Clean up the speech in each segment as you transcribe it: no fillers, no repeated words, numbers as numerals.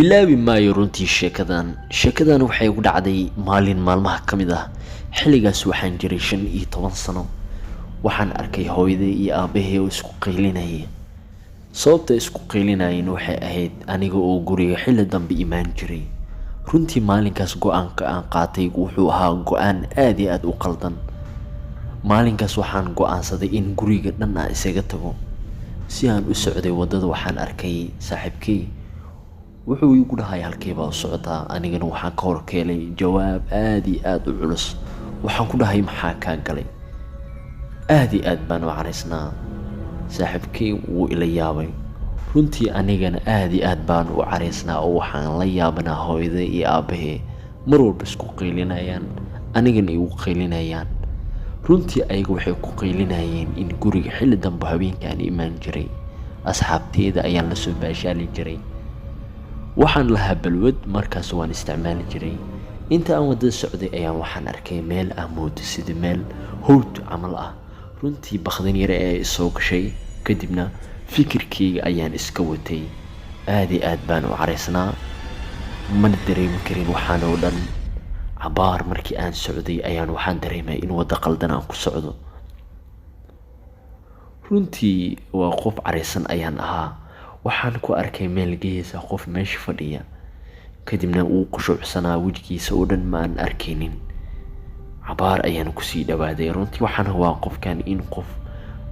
Ilaawi maayo runtii sheekadan. Sheekadan waxay igu dhacday maalin maalmaha ka mid ah. Xilligaas waxaan jiray 15 sano. Waxaan arkay hooyaday iyo aabbahay oo isku qaylinaya. Sababta isku qaylinayeen waxay ahayd aniga oo guriga xilli dambe imaan jiray. Runtii maalinkaas go-aanka aan qaatay wuxuu ahaa go-aan aad iyo aad u qaldan. Maalinkaas waxaan go-aansaday in guriga dhan aan isaga tago. Si aan u socday waddada, waxaan arkay saaxiibkey. Wuxuu igu dhahay, "Halkee baa u socotaa?" Anigana waxaan ka hor keenay jawaab aad iyo aad u culus. Waxaan ku dhahay, "Maxaa kaa galay?" Aad iyo aad baan u caraysnaa. Saaxiibkey wuu ila yaabay. Runtii anigana aad iyo aad baan u caraysnaa, oo waxaan la yaabanaa hooyaday iyo aabbahay mar walba isku qaylinayaan, anigana igu qaylinayaan. Runtii ayaga waxay ku qaylinayeen in guriga xilli dambe habeenkaan imaan jiray, asxaabteyda ayaan la soo baashaali jiray, waxaan lahaa balwad, markaas waan isticmaali jiray. Inta aan waddada socday ayaan waxaan arkay meel aan moodo sida meel howd camal ah. Runtii baqdin yare ee isoo gashay. Kadibna fikirkeyga ayaan iska watay. Aad iyo aad baan u caraysnaa, mana dareemi karin waxaan oo dhan. Cabaar markii aan socday ayaan waxaan dareemay in waddo qaldan aan ku socdo. Runtii waa qof caraysan ayaan ahaa. Waxaan ku arkay meel geesa qof meesha fadhiya. Kadibna wuu qushuucsanaa, wejigiisa oo dhan ma aan arkaynin. Cabaar ayaan kusii dhawaaday. Runtii waxaan hubaa qofkan in qof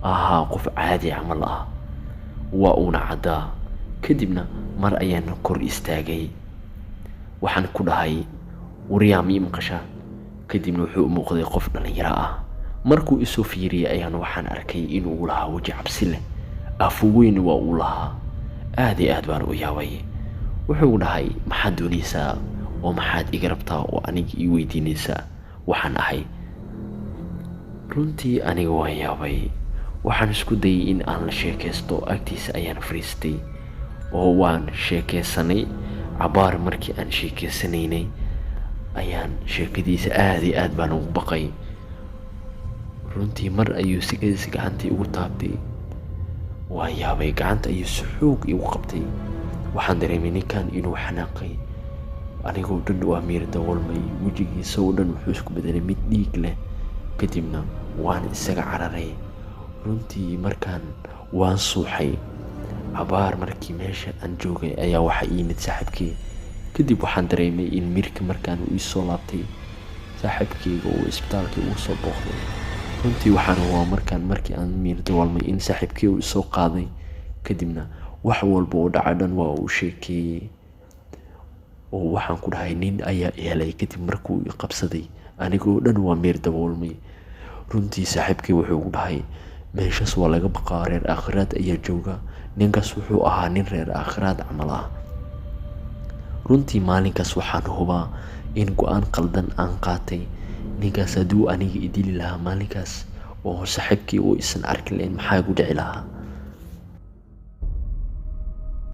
ahaa qof caadi camal ah, waa uuna caddaa. Kadibna mar ayaan kor istaagay. Waxaan ku dhahay, "Waryaa, ma ii maqashaa?" Kadibna wuxuu u muuqday qof dhalinyaro ah. Markuu isoo fiiriyay ayaan waxaan arkay inuu lahaa weji cabsi leh, afo weyn waa uu lahaa. Aad iyo aad baan u yaabay. Wuxuu dhahay, "Maxaad doonaysaa oo maxaad iga rabtaa oo aniga ii weydiinaysaa waxaan ahay?" Runtii aniga waan yaabay. Waxaan isku dayay in aan la sheekaysto. Agtiisa ayaan fariistay oo waan sheekaysanay. Cabaar markii aan sheekaysanaynay ayaan sheekadiisa aad iyo aad baan ugu baqay. Runtii mar ayuu sigadiisa gacantii igu taabtay. Waan yaabay. Gacanta ayuu si xoog igu qabtay. Waxaan dareemay ninkan inuu xanaaqay. Anigoo dhan waa miir daboolmay. Wejigiisa oo dhan wuxuu isku bedelay mid dhiig leh. Kadibna waan isaga cararay. Runtii markaan waan suuxay. Cabaar markii meesha aan joogay ayaa waxaa ii yimid saaxiibkey. Kadib waxaan dareemay in mirka markaan uu isoo laabtay, saaxiibkeyga uu isbitaalka igu soo booqday. Runtii waxaan hubaa markaan markii aan miir daboolmay in saaxiibkey uu isoo qaaday. Kadibna wax walba oo dhacay dhan waa uu sheekeeyey, oo waxaan ku dhahay, "Nin ayaa i helay kadib markuu i qabsaday, anigoo dhan waa miir daboolmay." Runtii saaxiibkey wuxuu igu dhahay, "Meeshaas waa laga baqaa, reer aakhiraad ayaa jooga." Ninkaas wuxuu ahaa nin reer aakhiraad camal ah. Runtii maalinkaas waxaan hubaa in go-aan qaldan aan qaatay. Ninkaas hadduu aniga i dili lahaa maalinkaas oo saaxiibkii uu isan arki lahayn, maxaa igu dhici lahaa?